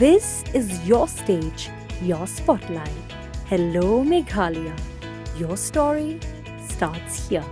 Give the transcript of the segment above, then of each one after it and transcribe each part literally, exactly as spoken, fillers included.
This is your stage, your spotlight. Hello, Meghalaya. Your story starts here.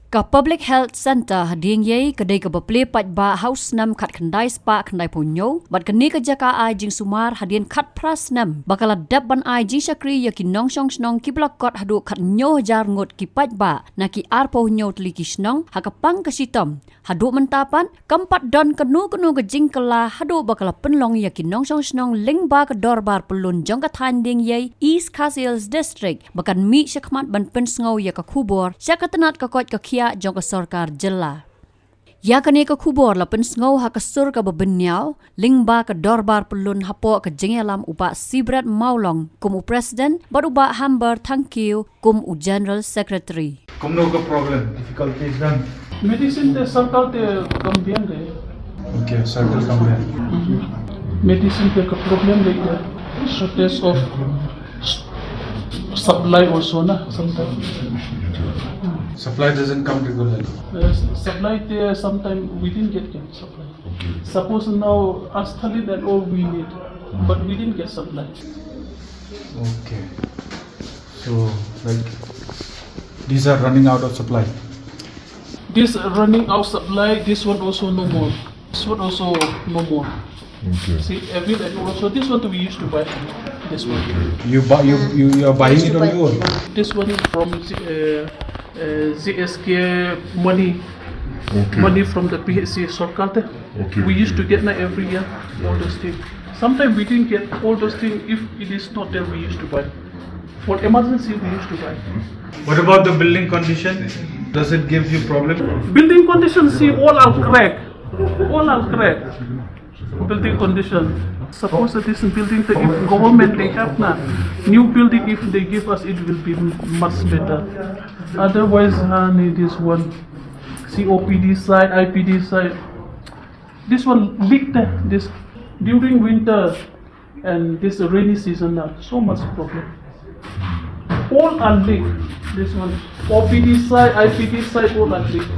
Ka Public Health Centre ha Diengiei ka dei kaba plie paidbah ha u snem khatkhyndai spah khyndaiphew hynñiew, bad kane ka jaka ai jingsumar hadien khatphra snem ba ka la dep ban ai jingshakri ïa ki nongshong shnong kiba la kot haduh khathynñiew hajar ngut ki paidbah na ki arphew hynñiew tylli ki shnong ha ka pang ka shitom. Haduh mynta pat kam pat don kano kano ka jingkylla haduh ba ka la pynlong ïa ki nongshong shnong lyngba ka dorbar pyllun jong ka thaiñ Diengiei, East Khasi Hills District, ba kan mih shakhmat ban pynsngew ïa ka khubor sha ka tnat ka koit ka khiah jong ka sorkar jylla. Ïa kane ka khubor la pynsngew ha ka sur kaba bynñiaw lyngba ka dorbar pyllun hapoh ka jingïalam u Bah Sibret Mawlong kum u president bad u Bah Hamber Thangkhiew kum u general secretary. Kumno ka problem, difficulties dang? Medicine te circle te kam biang de. Okay, circle kam biang. Medicine te ka problem de, shortage of supply also na sometimes. Supply doesn't come regularly. Yes, supply te sometimes we didn't get, get supply. Suppose now Asthalin and all we need, but we didn't get supply. Okay. So, like, these are running out of supply. This running out supply, this one also no more. This one also no more. Okay. See, every, and also this one we used to buy. This one. You buy, you, you, you are buying it on your own? This one from uh, uh, Z S K money, okay, money from the P H C circle. Okay, we used to get na every year, all those things. Sometimes we didn't get all those things. If it is not there, we used to buy. For emergency, we used to buy. What about the building condition? Does it give you problem? Building condition, see, all are cracked. All are cracked. Building condition. Suppose that this building, if government they have na new building, if they give us, it will be much better. Otherwise, honey, this one, C O P D side, I P D side, this one leaked. This during winter and this rainy season, uh, so much problem. All are leaked. This one, O P D side, I P D side, all are leaked.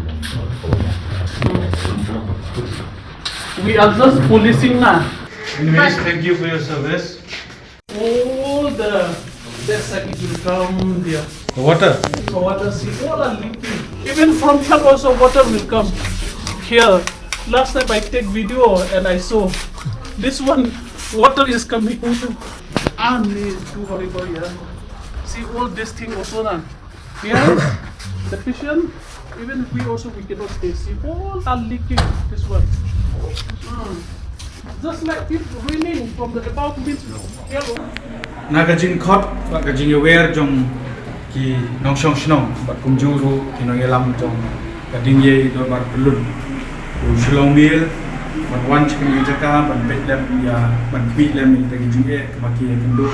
We are just policing now. Anyways, thank you for your service. All the that side it will come there. The water? The water, see, all are leaking. Even from here also water will come here. Last time I take video and I saw this one, water is coming. Ah, ni, too horrible, yeah. See, all this thing also na. Yeah, the patient, even we also, we cannot stay. See, all are leaking, this one. Hmm. Just like it raining from the above means yellow. Na ka jingkhot bad ka jingïawer jong ki nongshong shnong bad kumjuh ruh ki nongïalam jong ka Diengiei Dorbar Pyllun, u Shillong Mail, ban wan sha kane ka jaka ban peit lem ïa, ban khmih lem ïa kita ki jingeh kaba ki ïakynduh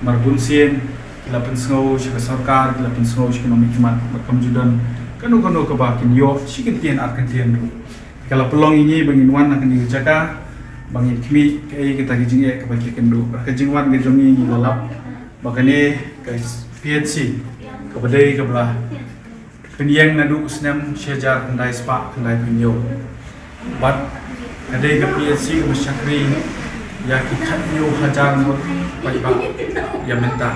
namar bunsien ki la pynsngew sha ka sorkar, ki la pynsngew sha ki nongmihkhmat ba kam ju don kano kano kaba kin ïoh shi kyntien ar kyntien ruh. Ka la pynlong ïa ngi ba ngin wan ha kane ka jaka ba ngin khmih kaei kata ka jingeh kaba ki ïakynduh. Ka jingwan ka jong ngi, ngi la lap ba kane ka P H C kaba dei kaba la pynïeng naduh u snem shi hajar khyndai spah khyndaiphew hynñiew. Bad ka dei ka P H C kaba shakri ïa ki khathynñiew hajar ngut paidbah ïa mynta.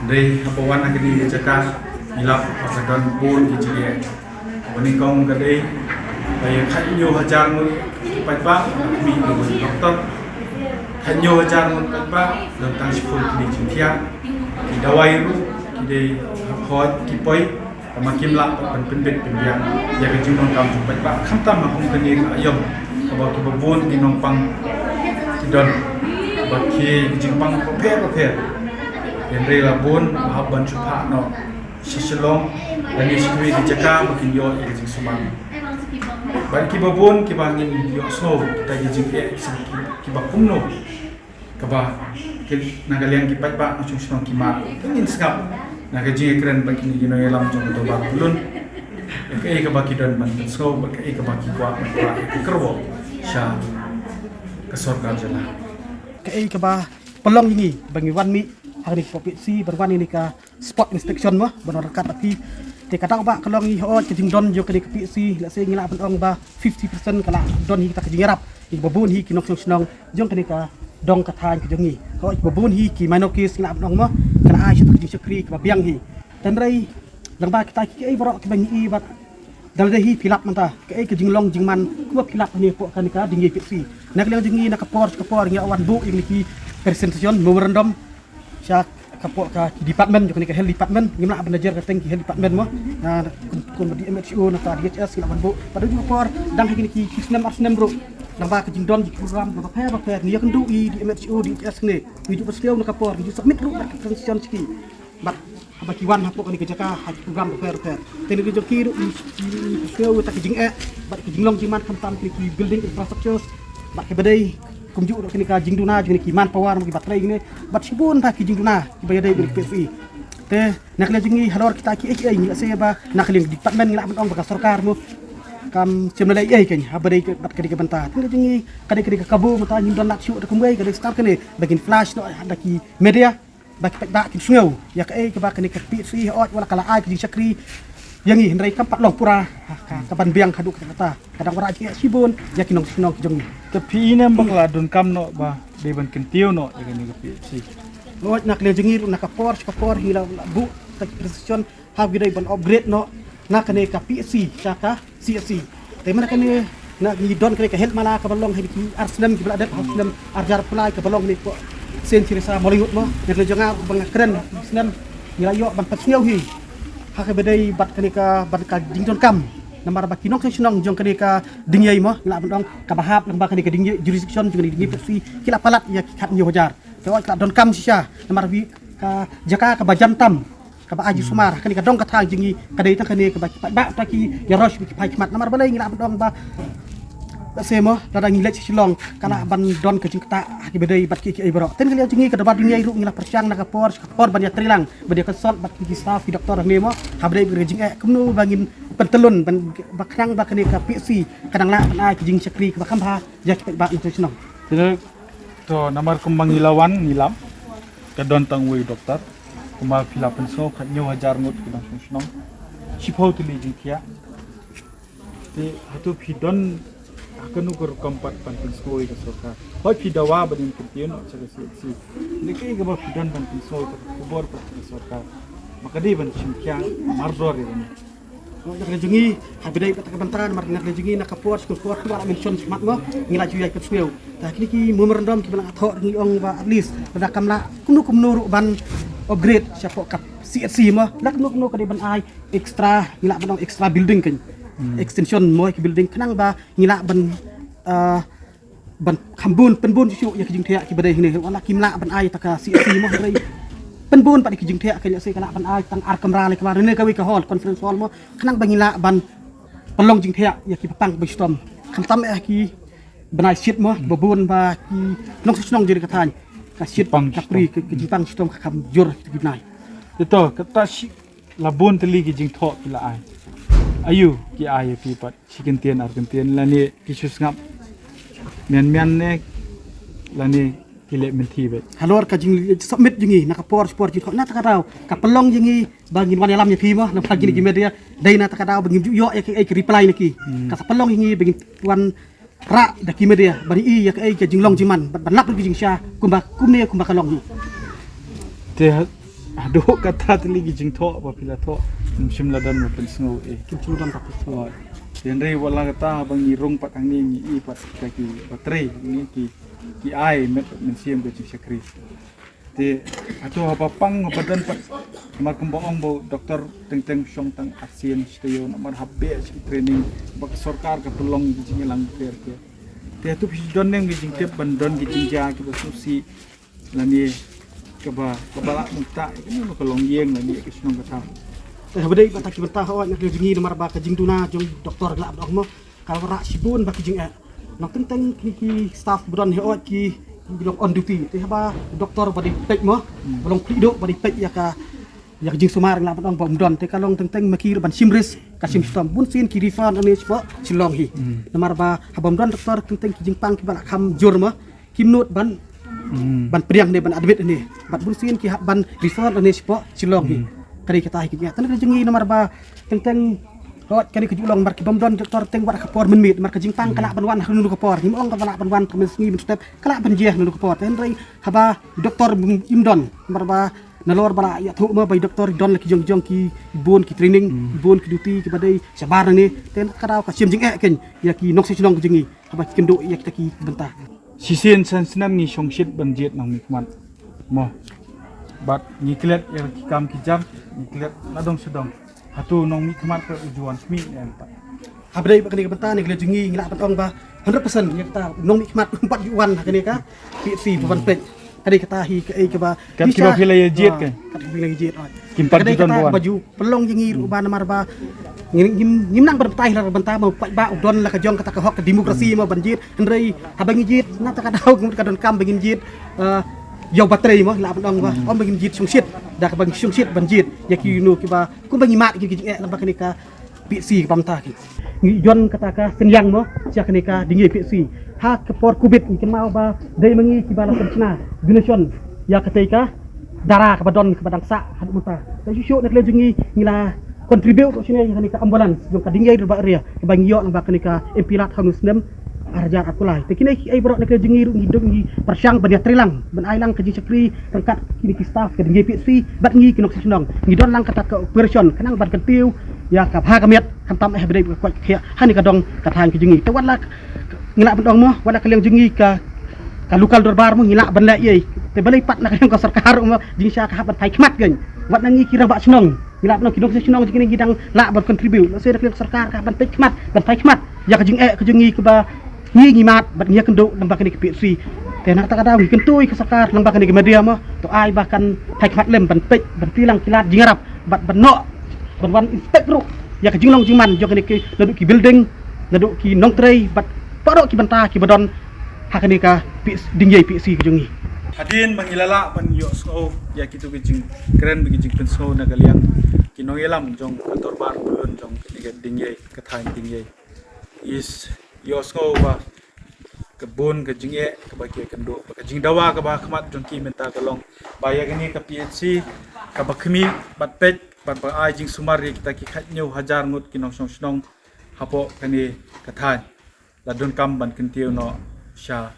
Dei haba wan ha kane ka jaka ngi lap ba ka don bun ki jingeh. Ba nyngkong ka dei ba ïa khathynñiew hajar ngut paidbah mih na bun doktor. Khathynñiew hajar ngut paidbah don tang shiphew tylli jingthiah. Ki dawai ruh ki dei ha khot ki poi. Tangba kim lah ban pynbit pynbiang ïa ka jingdonkam jong paidbah, khamtam ha kum kane ka aïom kaba kiba bun ki nongpang ki don, ba ki, ki jingpang bapher bapher. Hynrei la bun ba hap ban shu phah noh sha Shillong lane sha kiwei ki jaka ba kin ïoh ïa ka jingsumar. Bad kiba bun kiba ngin ïohsngew kita ki jingeh ki, kiba kumno kaba ki, na ka liang ki paidbah nongshong shnong ki mad. Ngin sngap na ka jingïakren bad kine ki nongïalam jong ka Dorbar Pyllun, kaei kaba ki don ban pynsngew bad kaei kaba ki kwah ban kwah ka kyrwoh sha ka sorkar jylla. Kaei kaba pynlong ïa ngi ba ngi wan mih ha kane ka P H C, ban wan ïa kane ka spot inspection mo, ban wan ryngkat bad ki, Te ka daw ba ka long hi hoi ka jingdon jong kane ka P H C, lehse ngi lah ban ong ba fifty percent ka lah don hi kata ka jingïarap ïa kiba bun hi ki nongshong shnong jong kane ka dong ka thaiñ ka jong ngi. Hoi kiba bun hi ki minor case ngi lah ban ong mo, ka la ai sha ka jingshakri kaba biang hi. Tangba lada kita ki ei baroh kiba ngi i bad da lade hi phi lap mynta kaei ka jinglong jingman kumba phi lap hangne hapoh kane ka ding ei P H C. Na ka liang jong ngi na ka por sha ka por ngi wan buh ïa kine ki presentation memorandum sha ka por ka ki department jong kane ka health department, ngim lah ban jer ka teng ki health department mo. Na kum, kum D M H O na ka D H S ngi lah ban buh. Bad ha ka por dang ha kine ki, ki snem ar snem ruh, naba ka jingdon jong ki program kaba pher ba pher ngi ïakynduh ïa D M H O, D H S ne ngi ju pynskhem na ka por ngi ju submit ruh bad ka transition sha ki. Bad haba ki wan hapoh kane ka jaka ha ki program ba pher ba pher, te ngi jong ki ruh ngi, ngi pynskhem ïa ka jingeh bad ka jinglong jingman khamtam kine ki building infrastructures bad kaba dei kumjuh ruh kane ka jingduna jong kine ki manpower mo, kiba trei kine bad shibun bha ki jingduna kiba ïadei bad P H C. Te na ka liang jong ngi halor kita ki H A ngi lah seh ba na ka liang department ngi lah ban ong ba ka sorkar mo kam shym la leh ei ei kane haba dei bad ka dei ka bynta. Te na ka liang jong ngi ka dei ka dei ka kabu mynta ngim don lad shuh da kumwei ka dei start kane ba ngin flash noh da ki media ba ki paidbah kin sngew ïa kaei kaba kane ka P H C hoi wat la ka la ai ka jingshakri ïa ngi, hynrei kam pat long pura ka, ka ban biang haduh katta katta. Ka dang wanrah jingeh shibun ïa ki nongshong shnong ki jong ngi. Te phi i ne em ba ka la donkam noh ba dei ban kyntiew noh ïa kane ka P H C? Hoi na ka liang jong ngi ruh na ka por sha ka por hi la, la buh ta ki presentation ha ki dei ban upgrade noh na kane ka P H C sha ka C H C. Te mynta kane na ngi don kane ka health mala kaba long ha ki ar snem kiba la dep, ha snem ar hajar arphew lai kaba long ne ko Saint Theresa Molyngut mo. Na ka liang jong nga ba nga kren snem ngi la ïoh ban pynsngew hi ha kaba dei bad kane ka ban ka jingdonkam. Namar ba ki nongshong shnong jong kane ka ding ei mo ngi lah ban ong kaba hap lang ba kane ka ding ei jurisdiction jong kane ka ding ei P H C ki la palat ïa ki khathynñiew hajar. Te hoi ki la donkam shisha namar ba ka jaka kaba jan tam kaba ai jingsumar ha kane ka dong ka thaiñ jong ngi ka dei tang kane kaba ki paidbah ta ki ïaroh ki phai khmat. Namar balei ngi lah ban ong ba lehse mo lada ngi leit sha Shillong ka lah ban don ka jingktah ha kiba dei bad ki, ki ei baroh. Te na ka liang jong ngi ka dorbar ding ei ruh ngi la pyrshang na ka por sha ka por ban ïatrei lang ban ïa consult bad ki staff ki doktor hangne mo haba dei ka jingeh kumno ba ngin pyntlun ban ba khnang ba kane ka P H C ka dang lah ban ai ka jingshakri kaba kham bha ïa ki paidbah nongshong shnong. Te to namar kumba ngi la wan ngi lam ka don tang uwei u doktor. Kumba phi la pynsngew khathynñiew hajar ngut ki nongshong shnong. Shiphew tylli jingthiah. Te hato phi don ha kano ka rukom pat ban pynsngew ïa ka sorkar? Hoi phi dawa ban ïa kyntiew noh sha ka C H C. Ne kaei kaba phi don ban pynsngew ïa ka khubor pat sha ka sorkar? Ba ka dei ban shim khia mardor ïa kane. Na ka liang jong ngi haba dei bad ka bynta namar na ka liang jong ngi na ka por sha ka por kumba la mention shakhmat mo ngi la ju ïa pynsngew. Te kine ki memorandum kiba la thoh ngi ong ba at least lada kam lah kumno kumno ruh ban upgrade shapoh ka C H C mo, lada kumno kumno ka dei ban ai extra, ngi lah ban ong extra building kan. Extension mo ki building khnang ba ngi lah ban, ah, ban kham bun pynbun shuh shuh ïa ki jingthiah kiba dei hangne wat la kim lah ban ai ta ka C H C mo hynrei pynbun pat ïa ki jingthiah kan ïa se ka lah ban ai tang ar kamra le kamra ne kawei ka hall, conference hall mo khnang ba ngi lah ban pynlong jingthiah ïa kiba pang ba shitom khamtam eh ki bnai shit mo ba bun ba ki nongshong shnong jong ka thaiñ ka shit pang ka pri shitom. Ka, ka jingpang shitom ka kham jur ki bnai. Te to kata shi la bun tylli ki jingthoh ki la ai. Aïu ki ai ïa phi pat? Shi kyntien ar kyntien lane ki shu sngap mian mian ne lane ki leh mynthi beit? Halor ka jing submit jong ngi na ka por por jingthoh na ta ka daw ka pynlong jong ngi ba ngin wan ïalam ïa phi mo na pha jong ngi ki media dei na ta ka daw ba ngin ju ïoh ïa ki, ïa ki reply na ki. Ka sa pynlong jong ngi ba ngin wan rah da ki media ban i ïa kaei ka jinglong jingman ban, ban lap ruh ki jingshisha kumba kumne kumba ka long hi. Te ha, haduh kata tylli ki jingthoh ba phi la thoh, ngim shym la don ba pynsngew eh. Kim shym don ba pynsngew. Te hynrei wat la kata ba ngi rung pat hangne ngi i pat ka ki ba trei ngi ki, ki ai met mynsiem ka jingshakri. Te hato haba pang haba don pat namar kumba ong ba u doktor teng teng shong tang arsien shi taïew namar haba beh shi training ba ka sorkar ka pynlong ki jingïalang pher pher. Te hato phi don ne em ki jingtip ban don ki jingjia kiba sngewsih lane kaba, kaba lah mynta kane ka long ïing lane ka shnong ka thaw. Te haba dei bad ta ki bynta hoi na ka jong ngi namar ba ka jingduna jong doktor ka lah ban ong mo ka wanrah shibun ba ki jingeh. Nang teng teng ki, ki staff ba don hi ot ki, ki long on duty. Te haba doktor ba dei peit mo ba long pli dok ba dei peit ïa ka, ïa ka jingsumar ngi lah ban ong ba um don. Te ka long teng teng ma ki ruh ban shim risk ka shim shitom. Bun sien ki refer nangne shapoh Shillong hi. Namar ba haba um don doktor teng teng ki jingpang kiba la kham jur mo kim nud ban, ban pdiang ne ban admit ne. Bad bun sien ki hap ban refer nangne shapoh Shillong hi. Ka dei kata hi ka jingeh. Tang ka jingeh namar ba teng teng hooid ka dei ka ju long mar ki bym don doktor teng wat ka por mynmiet mar ka jingpang ka lah ban wan ha kano ka por. Ngim ong ka lah ban wan tang mynstep ka lah ban jia ha kano ka por. Te hynrei haba doktor im don namar ba nalor ba la ïathuh ma ba i doktor i don la ki jong jong ki bun ki training, bun ki duty kiba dei shabar nangne. Te ka daw ka shem jingeh kein ïa ki nongshong shnong ka jong ngi haba ki kynduh ïa kita ki bynta. Shisien san snem ngi shongshit ban jied nongmihkhmat mo. Bad ngi klet ïa ki kam ki jam, ngi klet na dong sha dong. Hato nongmihkhmat ka u ju wan khmih ne em pat? Haba dei ba kane ka bynta ne ka la jong ngi ngi lah ban ong ba hundred percent ïa kata nongmihkhmat um pat ju wan ha kane ka P H C ba ban peit. Ka dei kata hi kaei kaba kat kiba phi la ïa jied ka, kat kiba phi la ïa jied. Kim pat ju don ba wan. Ba ju pynlong jong ngi ruh ba namar ba ngim ngim nang ban batai la bynta mo, paidbah u don la ka jong kata ka hok ka demokrasi mo ban jied. Hynrei haba ngi jied na kata ka daw ka donkam ba ngin jied ïa u ba trei mo, lah ban ong ba ym ba ngin jied shongshit. Da kaba ngi shongshit ban jied ïa kino kiba kumba ngi mad ki jingeh lem bad kane ka P H C kaba mynta ki. Ngi ïoh kata ka synñiang mo sha kane ka Dieng Ïaï P H C. Ha ka por covid ngi kynmaw ba dei ma ngi kiba la pynshna donation ïa katei ka dara kaba don kaba dang sah haduh mynta. Te shuh shuh na ka liang jong ngi ngi la contribute ruh shane ïa kane ka ambulance jong ka Dieng Ïaï Darbah Area kaba ngi ïoh lem bad kane ka M P lad ha une u snem ar hajar arphew lai. Te kine kiei baroh na ka liang jong ngi ruh ngi duk ngi pyrshang ban ïatreilang ban ai lang ka jingshakri ryngkat kine ki staff ka Dieng Ïaï P H C bad ngi ki nongshong shnong. Ngi don lang kata ka operation khnang ban kyntiew ïa ka bha ka miat khamtam eh ba dei ka koit ka khiah ha kane ka dong ka thaiñ ka jong ngi. Te wat la ngi lah ban ong mo, wat la ka liang jong ngi ka ka local dorbar mo ngi lah ban leh ei. Te balei pat na ka liang ka sorkar mo jingshisha ka hap ban phai khmat kein. Wat na ngi ki rangbah shnong ngi lah ban ong ki nongshong shnong jong ngi ngi dang lah ban contribute. Lehse na ka liang ka sorkar ka hap ban peit khmat ban phai khmat ïa ka jingeh ka jong ngi kaba ngi ngi mad bad ngi ïakynduh lem bad kane ka P H C. Te na kata ka daw ngi kyntu ïa ka sorkar lem bad kane ka media mo to ai ba kan phai khmat lem ban peit ban plie lang ki lad jingïarap bad ban noh ban wan inspect ruh ïa ka jinglong jingman jong kane ki naduh ki building naduh ki nongtrei bad baroh ki bynta kiba don ha kane ka P H C, Dieng Ïaï P H C ka jong ngi. Hadien ba ngi la lah ban ïohsngew ïa kito ki jingkren bad ki jingpynsngew na ka liang ki nongïalam jong ka dorbar pyllun jong kane ka Dieng Ïaï ka thaiñ Dieng Ïaï. Is ïohsngew ba ka bun ka jingeh kaba ki ïakynduh ba ka jingdawa kaba ha khmat jong ki mynta ka long ba ïa kane ka P H C kaba khmih bad peit bad ba ai jingsumar ïa kita ki khathynñiew hajar ngut ki nongshong shnong hapoh kane ka thaiñ la donkam ban kyntiew noh sha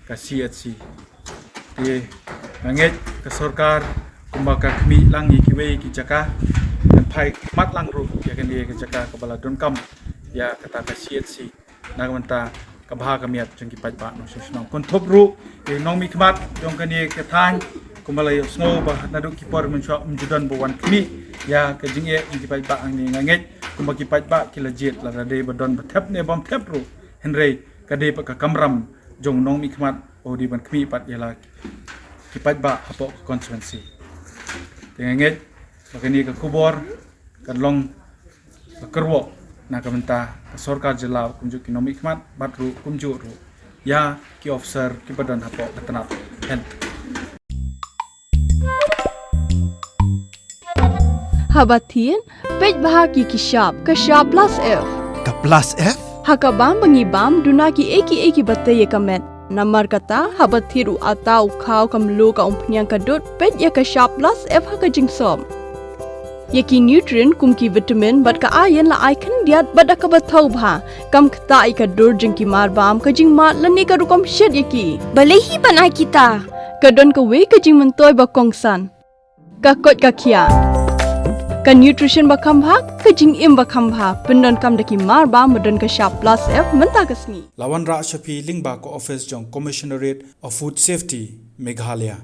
ka C H C. Te nga ngeit ka sorkar kumba ka khmih lang ïa kiwei ki jaka kan phai khmat lang ruh ïa kane ka jaka kaba la donkam ïa kata ka C H C. Na ka bynta ka bha ka miat jong ki paidbah nongshong shnong. Kynthup ruh ïa u nongmihkhmat jong kane ka thaiñ kumba la ïohsngew ba naduh ki por mynshuwa um ju don ba wan khmih ïa ka jingeh jong ki paidbah hangne. Nga ngeit kumba ki paidbah ki la jied lada dei ba don ba thep ne bym thep ruh hynrei ka dei pat ka kamram jong u nongmihkhmat ba u dei ban khmih pat ïa la ki paidbah hapoh ka constituency. Te nga ngeit ba kane ka khubor kan long ka kyrwoh na ka bynta ka sorkar jylla kumjuh ki nongmihkhmat bad ruh kumjuh ruh ïa ki officer kiba don hapoh ka tnat health. Haba thied, peit bha ki ki shap, ka shap plus F. Ka plus F? Ha ka bam ba ngi bam, duna kiei kiei kiba tei ïa ka met. Namar kata, haba thied u atta, u khaw, ka mluh, ka umphniang, ka dud, peit ïa ka shap plus F ha ka jingsop. Ïa ki nutrient kum ki vitamin bad ka iron la ai khyndiat bad da kaba thaw bha. Kam ktah ïa ka dur jong ki marbam, ka jingmad lane ka rukom shet ïa ki. Balei hi ban ai kita? Ka don kawei ka jingmyntoi ba kongsan. Ka koit ka khiah. Ka nutrition ba kham bha, ka jingim ba kham bha. Pyndonkam da ki marbam ba don ka shap plus F mynta ka sngi. La wanrah sha phi lyngba ka office jong Commissionerate of Food Safety, Meghalaya.